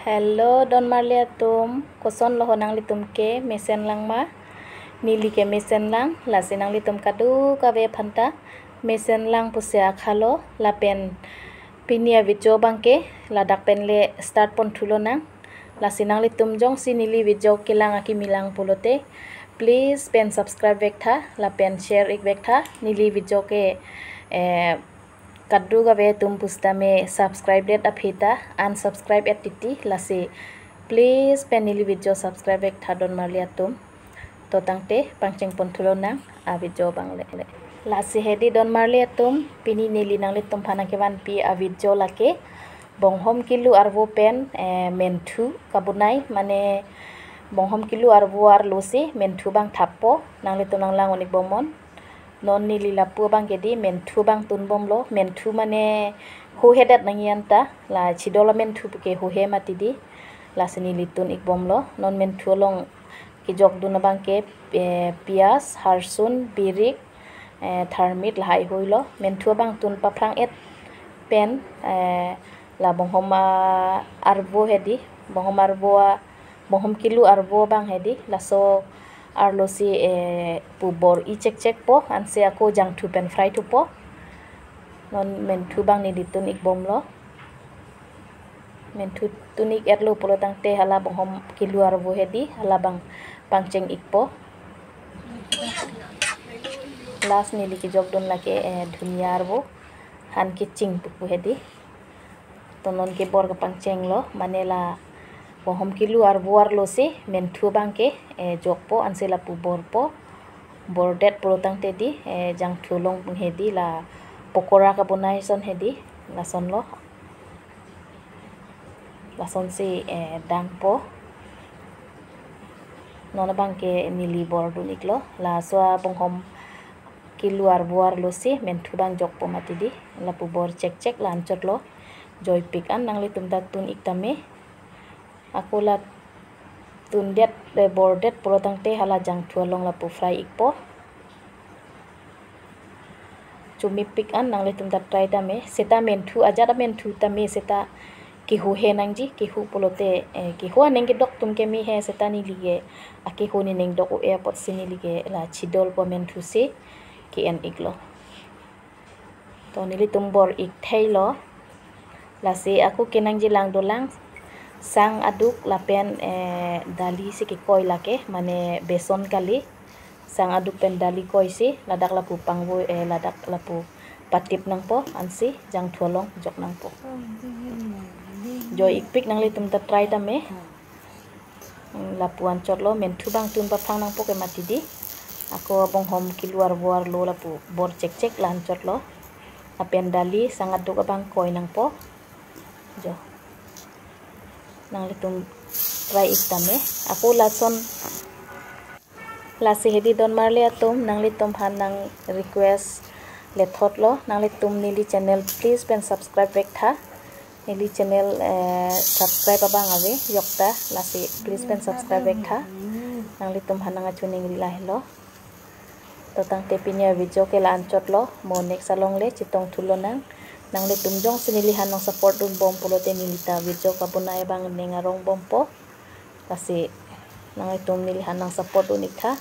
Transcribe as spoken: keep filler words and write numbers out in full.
Hello, donmarli atum, koson lo ho nanglitum ke, mesen lang ma? Neli ke mesen lang, lasi nanglitum kadokave aphanta mesen lang pusi akha lo, lapen pini a-video abang ke ladak pen le start pon thu lonang. Lasi nanglitum jongsi neli video kelang akimi lang pulote, please pen subscribe vek tha, lapen share ik vek tha. Neli video ke, eh, kadokave atum pusitame subscribe det aphi ta unsubscribe et titi, lasi please pen neli video subscribe vek tha, donmarli atum. To tangte pangcheng pon thu lonang a-video abang le. Lasi hedi, donmarli atum, pini neli nanglitum aphan nangkevanpi a-video lake bonghom kilu arvo pen, eh, menthu kabonai, mane bonghom kilu arvo arlo si menthu abang thappo, nanglitum nanglang un-ik bomnon. Non neli lapu abang ke di menthu abang tun bomlo. Menthu mane huhe det nangji anta, la chidol amenthu ke huhe mati di. Lasi neli tun ik bomlo. Non menthu along kejok dun abang ke, eh, piyaj, harsun, birik, eh, tharmit lahai hui lo. Menthu abang tun paphrang et pen, eh, la bonghom, ah, arvo hedi, bonghom arvo, ah, bonghom kilu arvo abang hedi, laso arlo si, eh, pu bor-i chekchekpo, ansi ako jangthu pen fry thupo. Non menthu abang neli tun ik bomlo. Menthu tun ik et lo pulo tangte hala bonghom kilu arvo hedi, hala abang pangcheng ikpo. Last neli kejok dun lake, eh, dhunia arvo, han keching pupu hedi. To non ke bor kepangcheng lo, mane la bonghom kilu arvo arlo si menthu abang ke, eh, jokpo, ansi lapu borpo. Bor det pulo tangte di, eh, jangthu along hedi la pokora kabonai ason hedi, lason lo. Lason si, eh, dangpo. Non abang ke neli bor dun ik lo. Laso abonghom kilu arvo arlo si menthu abang jokpo mati di. Lapu bor chekchek la anchot lo. Joipik an, nanglitum ta tun ik tame. Ako la tun det, eh, bor det pulo tangte hala jangthu along lapu fry ikpo. Chomepik an, nanglitum ta try tame. Seta menthu, ajat amenthu tame seta kehuhe nangji, kehu pulote, eh, kehu aning kedok atum ke me he, seta neli ke akehu nening dok-o apotsi neli ke la chidolpo amenthu si ke-en ik lo. To nelitum bor ik thei lo. Lasi ako kenangji lang dolang, sang aduk lapen, eh, dali si kekoi lake, mane beson kali. Sang aduk pen dali koi si ladak lapu pangvoi, eh, ladak lapu patip nangpo, ansi jangthu along jok nangpo. Joi ikpik, nanglitum ta try tame. Hmm, lapu anchot lo, menthu abang tun paphrang nangpo ke mati di. Ako bonghom kilu arvo arlo lapu bor chekchek la anchot lo. Lapen dali sang aduk abang koi nangpo. Jo. Nanglitum try ik tame. Ako lason, lasi hedi donmarli atum, nanglitum aphan nang request le thot lo, nanglitum neli channel please pen subscribe vek tha. Neli channel, eh, subscribe abang ave jokta, lasi please pen subscribe vek tha. Nanglitum aphan nang achuning rila helo. To tangte pini a-video ke la anchot lo, mo next along le chetong thu lonang. Nanglitum jongsi neli aphan nang support dun bom pulote neli ta video kabonai abang ning arong bompo. Lasi nanglitum neli aphan nang support dun ik tha.